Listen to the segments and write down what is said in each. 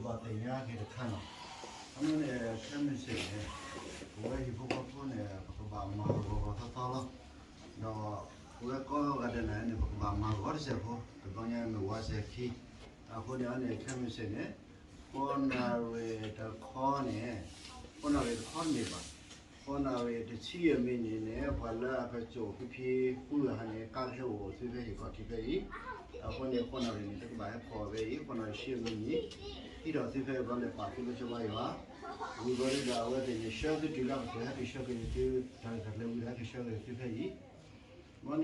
ပှၤသ့ၣ်ညါက့ၤတခါနီၤ, အမ့ၢ်န့ၣ် ခဲမုၢ်ဆ့ၣ်န့ၣ် ပဝဲဟံၣ်ဖိဃီဖိန့ၣ် ပကဘၣ်မၤဂီၤဂီၤသီသီလီၤ. ဒီးပဝဲကိးဂၤဒဲးန့ၣ် ပကဘၣ်မၤဂီၤတစဲးဖိ, တဘျီညါမ့ၢ်ဝါစဲးခံ, အဃိန့ၣ်န့ၣ် ခဲမုၢ်ဆ့ၣ်န့ၣ် ဃိးနၣ်ရံၣ်တခီန့ၣ်, ဃိးနၣ်ရံၣ်တခီတမ့ၢ်ဘၣ်, ဃိးနၣ်ရံၣ်တဆံအမံးနံးန့ၣ် ပှၤလၢအကစိာ်ဖံဖံဃုဂၤဟါန့ၣ် ကါကဟဲအိၣ်သုဖဲဟံၣ်ခီၣ်ထံးဖဲအံၤ, အဃိန့ၣ် ဃိးနၣ်ရံၣ်န့ၣ် တကဘၣ်ဟဲဖီၣ်ဝဲအံၤ, ဃိးနၣ်ရံၣ်ဆံအမံးနံး ဟံးထီၣ်သုဖဲအံၤဘျီန့ၣ် ပာ်သုလၢစီၤဘါယွၤ, ဝံၤဘျီဒ်ဒီးအဝဲသ့ၣ်န့ၣ် ဆှၢသုတုၤလၢအကတိၤ ဟဲက့ၤဆှၢက့ၤသု တၢ်ရဲၣ်တၢ်ကျဲၤဝံၤဒီး ဟဲက့ၤဆှၢက့ၤသုဖဲအံၤ, ဘျီန့ၣ်အ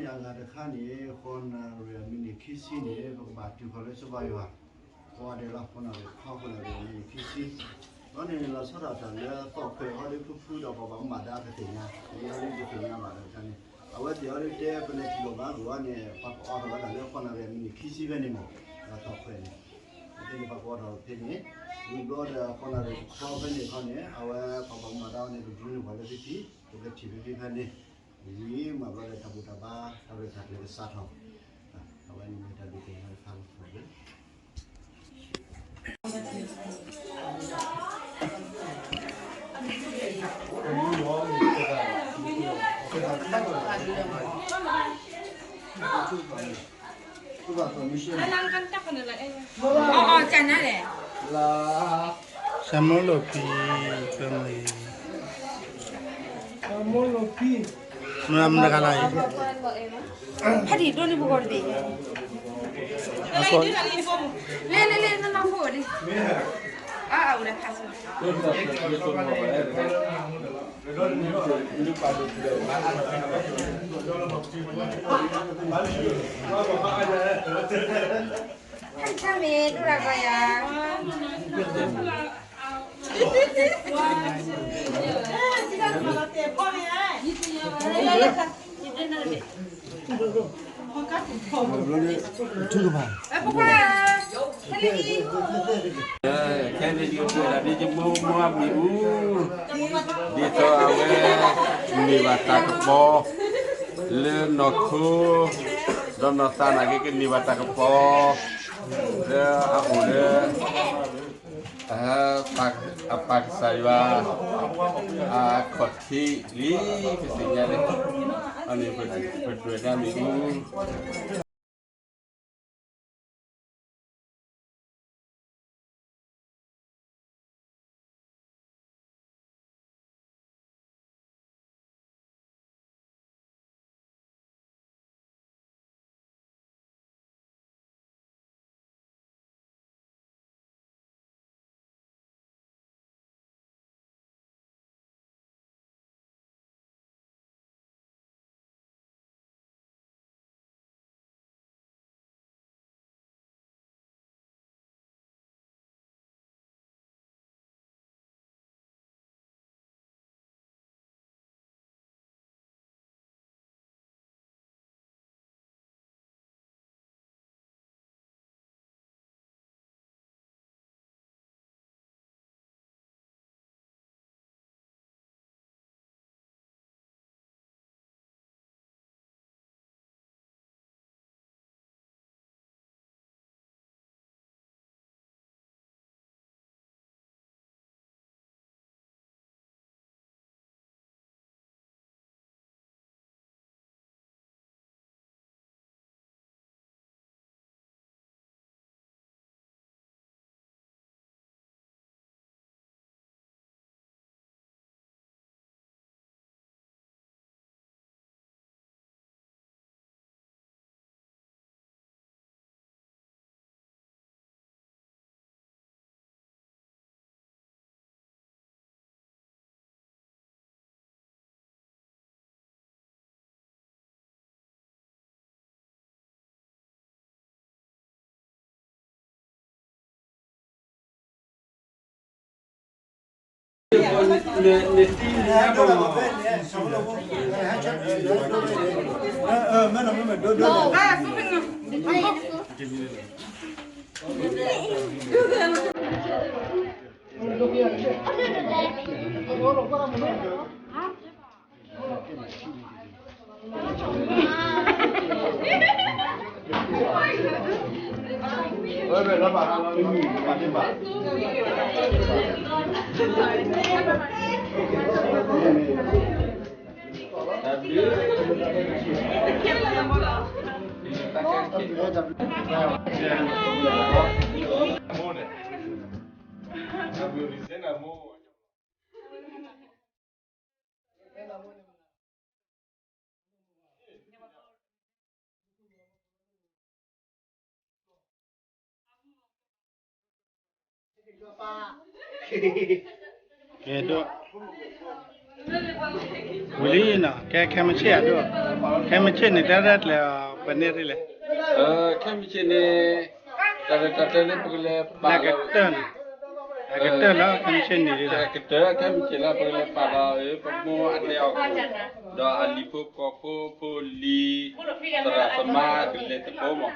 ဂၤတခါန့ၣ် ဃိးနၣ်ရံၣ်အမံးနံးခံဆံန့ၣ် ပကဘၣ်တုၤဃီၤလၢစီၤဘါယွၤ ကိးဂၤဒဲးလီၤ. ဃိးနၣ်ရံၣ်တခီ ဃိးနၣ်ရံၣ်အမံးနံးခံဆံ, ဘျီန့ၣ်လီၤဆီဒၣ်တၢ်လၢသီၣ်ခွဲးအီၤဒ်ဖုဖုဒီး ပှၤဘၣ်မူဘၣ်ဒါကသ့ၣ်ညါ, ယအီၤဒ်တသ့ၣ်ညါဘၣ်ဒီးတခါန့ၣ် အဝဲသ့ၣ်အီၤဒ်တဲပလဲၤထံၣ်လိာ်မၤဂ့ၤအီၤန့ၣ် ပှၤကအိးထီၣ်ဝဲဒၣ်လၢဃိးနၣ်ရံၣ်အမံးနံးခံဆံဖဲန့ၣ်မ့ၢ်, ဒီးသီၣ်ခွဲးန့ၣ်, အဝဲသ့ၣ်န့ၣ်ပှၤကအိးထီၣ်ဖဲန့ၣ်, ဝံၤဘျီဒီးဃိးနၣ်ရံၣ်တခီဖဲန့ၣ်ခီန့ၣ် အဝဲပှၤဘၣ်မူဘၣ်ဒါအီၤန့ၣ် ကဒုးန့ၢ်ပှၤလၢသုထံး, ပကထံၣ်ဖဲဖဲဖဲန့ၣ်, ဝံၤမ့ၢ်ဘျီဒီးတၢ်ဘူၣ်တၢ်ဘါ တၢ်ရဲၣ်တၢ်ကျဲၤကစးထီၣ်, အဝဲန့ၣ်မ့ၢ်တၢ်ဒုးသ့ၣ်ညါတခါလီၤ. စီၤမိၢ်လိာ်ဖံ, စီၤမိၢ်လိာ်ဖံ, မ့ၢ်မတၤဂၤလၢအံၤ, ဖဲဒိၣ်န့ၣ်ပဂီၢ်တဘ့ၣ်, လဲၤလဲၤလဲၤ နနီၢ်ဖိလံ, အအိၣ်လၢခါဆူ ဆၣ်မ့ၢ်ဒိၣ်တၢ်ဂီၤယၤ, ထုကဖၣ် ခဲန့ၣ်ယကပှဲၤဒၣ်ဒ်ယမိၢ်မိၢ်အမံၤအူ, ဒ်သိးအဝဲ န့ၢ်ဘၣ်တၢ်ကပီၤ လၢနီၢ်ခိ ဒီးနီၢ်သးနာ်က့ ကန့ၢ်ဘၣ်တၢ်ကပီၤ လၢအအိၣ်လၢ အပၢ်ကစၢ်ယွၤ အခီၣ်ထံးလံ ပသ့ၣ်ညါန့ၣ်, အန့ၣ်ပဒွဲၣ်ဒၣ်မ့ၣ်အူ ကဲဒိၣ်, ဝံၤလံနီၤ, ကဲခဲမုၢ်ဆ့ၣ်အဒိၣ်, ခဲမုၢ်ဆ့ၣ်န့ၣ် တၢ်ရဲၣ်ကျဲၤပန့ၢ်ရံၣ်လဲၣ်, ခဲမုၢ်ဆ့ၣ်န့ၣ် တၢ်ရဲၣ်တၢ်ကျဲၤလၢပကလဲၤပာ်လီၤ ကတၢၢ်လီၤ, ခဲမုၢ်ဆ့ၣ်န့ၣ် ကတၢၢ်ခဲမုၢ်ဆ့ၣ်လၢပကလဲၤပာ်လီၤ ပမိၢ်အလဲၤအီၣ်ခိၣ်, ဒီးအလံၤဖိကီၢ်ဖိ ဖိလံၤ သရၣ်သမါကလဲၤသကိးမး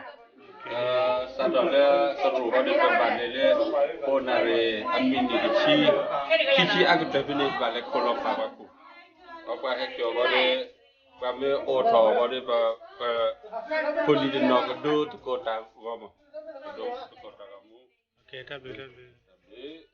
စးထီၣ်လၢသရိာ်ဃီဒီး ပဘၣ်လဲၤလၢ အိၣ်နၣ်ရံၣ်အမံးနံးတဆံ, ခံဆံအကတၢၢ်ဖဲန့ၣ် ဘၣ်လဲၤခိၣ်လီၤပာ်ပှၤခိၣ်, ဒီးပှၤဟဲက့ၤအီၤဃီဒီး ပှၤမ့ၢ်အိၣ်ထီၣ်အီၤဃီဒီး ပ ဖိလံၤတနီၤကဒိသကိးတၢ်ဂီၤမး, ကဒိသကိးတၢ်ဂီၤမး, တၢ်ဘျုးတၢ်ဘျုး